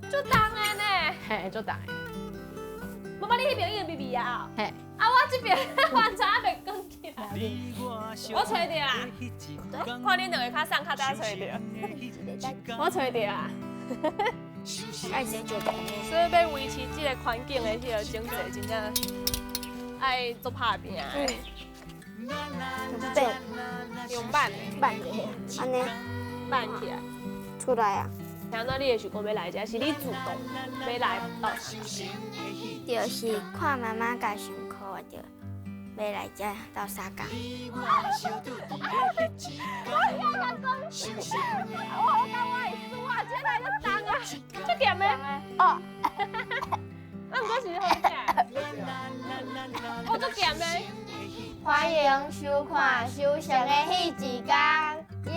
足重的呢。嘿，足重的。媽媽，你彼邊已經微微啊？嘿。啊，我這邊完全還袂捲起來。我揣著啊。看恁兩個較送較早揣著。我揣著啊。愛這就所以欲維持這个環境的彼个整齊，真正愛足拍拚的。對，用挽的，挽的，按呢挽起來。出來啊！聽講你會想講欲來遮，是你主動欲來鬥相共？就是看媽媽較辛苦，我就欲來遮鬥相共。我感覺我會輸啊！這來足重啊，足鹹的。哦。啊，毋過是好食。哦，足鹹的。歡迎收看收成的彼一工，耶！